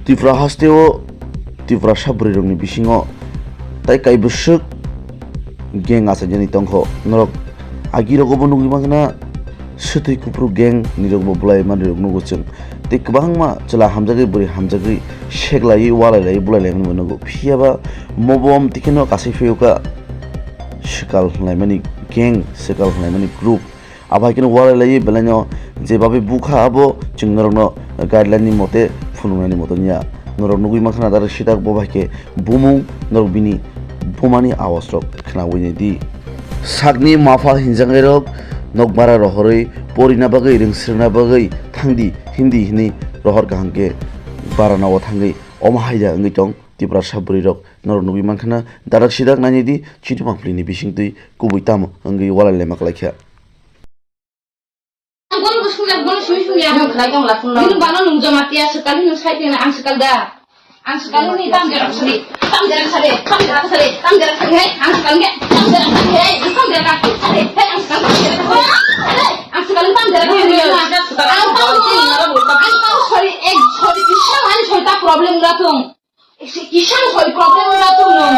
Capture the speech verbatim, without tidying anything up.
Tripura hasteo Tiprasa bwrwirokni bisingo tai kaibwswk gang achaijani tongkho. Norok agirogobo nugwi mankha na, swtwi kuphuru gang nirokbo bwlai manwirok nugo chwng. Tei kwbangma chwla hamjagwi bwrwi hamjagwi seklaiwi walailaiwi bwlailaimani bo nugo. Phiyaba mobom tikheno kasai phiyokha swkal hwnlaimani gang, swkal hwnlaimani group. Abo hai kheno walai laiwi belaino jebabe bukha abo chwng norokno guideline ni mote phunuknani moto wngya. Norok nugwi mankha na direct sidak bo bai khe bumung norok bini bumani awas rok khnawi nai di. Sakni mapha hinjaknai rok nokbara rohorwi porina bagwi rwngsrwngna bagwi thangdi hindi hwnwi rohor kaham khe barana o thangwi omo haida wngwi tong Tiprasa bwrwi rok norok nugwi mankha na direct sidak nainai di chini mangpili ni bisingtwi kubui tamo wngwi walai laima kwlai kha. Ang bono bo sumya, bono sumi sumya. Ang khlai tong la sumla. Nini bana nung joma tiya sekali nung sai tiya ang sekal da. Ang sekali ni tam jarak sari, tam jarak sari, tam jarak sari, tam jarak sari, hey, ang sekali ni tam jarak sari, hey, tam jarak sari, hey, ang sekali ni tam jarak sari, hey, ang sekali ni tam jarak sari, ang tahu, ang tahu, sorry, eh, sorry, kisah lain cerita problem datang. Isi kisang soi problem na tu no.